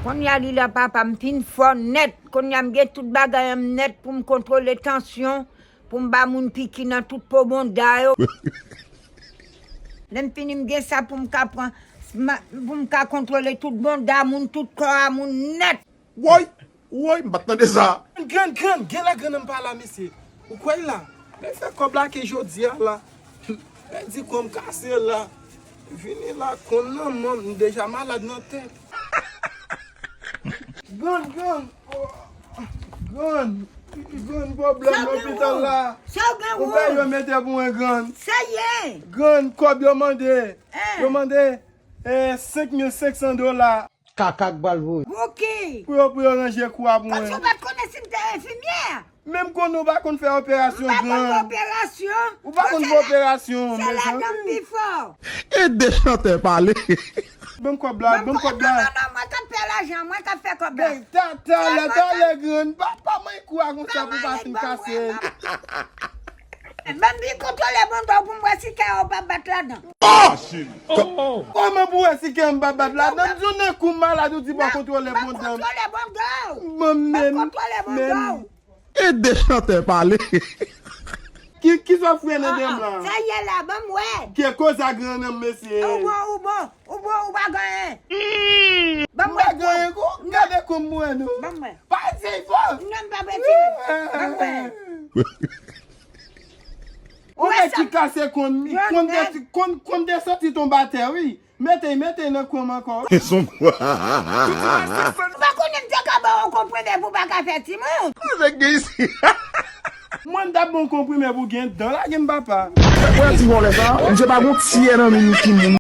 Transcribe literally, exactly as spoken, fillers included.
Kounye a li la papa, m fin fò nèt. Kounye a m gen tout bagay an m nèt pou m kontwole tansyon, pou m ba moun piki nan tout po bonda yo. Lè m fini m gen sa pou m ka pran, ma- pou m ka kontwole tout bonda moun, tout kò a moun nèt. Woy! Woy! M pa t tande sa! Grann, grann, grann, gen lè grann nan m pa la, mesye. Ou kwè l la? Lè fè kòb la ke jodi a la. Lè di kò m kase la. Vini la, konn nan mwen, m deja malad nan tèt. Grann, grann, oh, grann, grann pwoblèm lopital la. Sa w gen, ou pè yo mete pou mwen, grann. Sa ye? Grann, kòb yo mande. Yo mande, eh, senk mil senk san dola. Kaka k pral voye. Ok. Pou yo, pou yo ranje kou a pou mwen. Kòmsi w pa t konnen si m te enfimyè? Menm konnen w pa konn fè operasyon, grann. M pa konn fè operasyon. Ou pa konn fè operasyon, se mezanmi. Se ladan m pi fò. Ede chantè pale. Ban m kòb la, ban m kòb la. Non, non, non, mwen k ap fè lajan, mwen k ap fè kòb la. Ben, ta, talè, talè, grann. Pa, pa manyen kou a konsa pou pa fin kase. Ban m vin kontwole bonda w pou m wè si kè w pa bat ladan. Oh! Kòman pou wè si kè m pa bat ladan? M di w nan kou m malad, ou di pa kontwole bonda m. Ban m kontwole bonda w. Ban m men, men. Ede chantè pale. Ki, ki sa w frennen de m la? Sa ye la, ban m wè. Ki koze a gran nan m, mesye. Ou bon, ou bon, ou bon, ou pa gen anyen. Ban m wè. M pa gen anyen, gade kou m mwen, non. Ban m wè. Pa di fò. Non, m pa peti. Ban m wè. Ou wè ki kase konn, konn de, konn, konn de soti tonbe atè, wi. Mete, mete nan kò m ankò. Son. Ou pa konnen m te ka ba w konprime pou w pa ka fè timoun. Kote nèg gen isi? Mwen m t ap ba w konprime pou gen dan, lage m papa. Wè ti vòlè sa, misye pa gon tyè nan men li ki moun.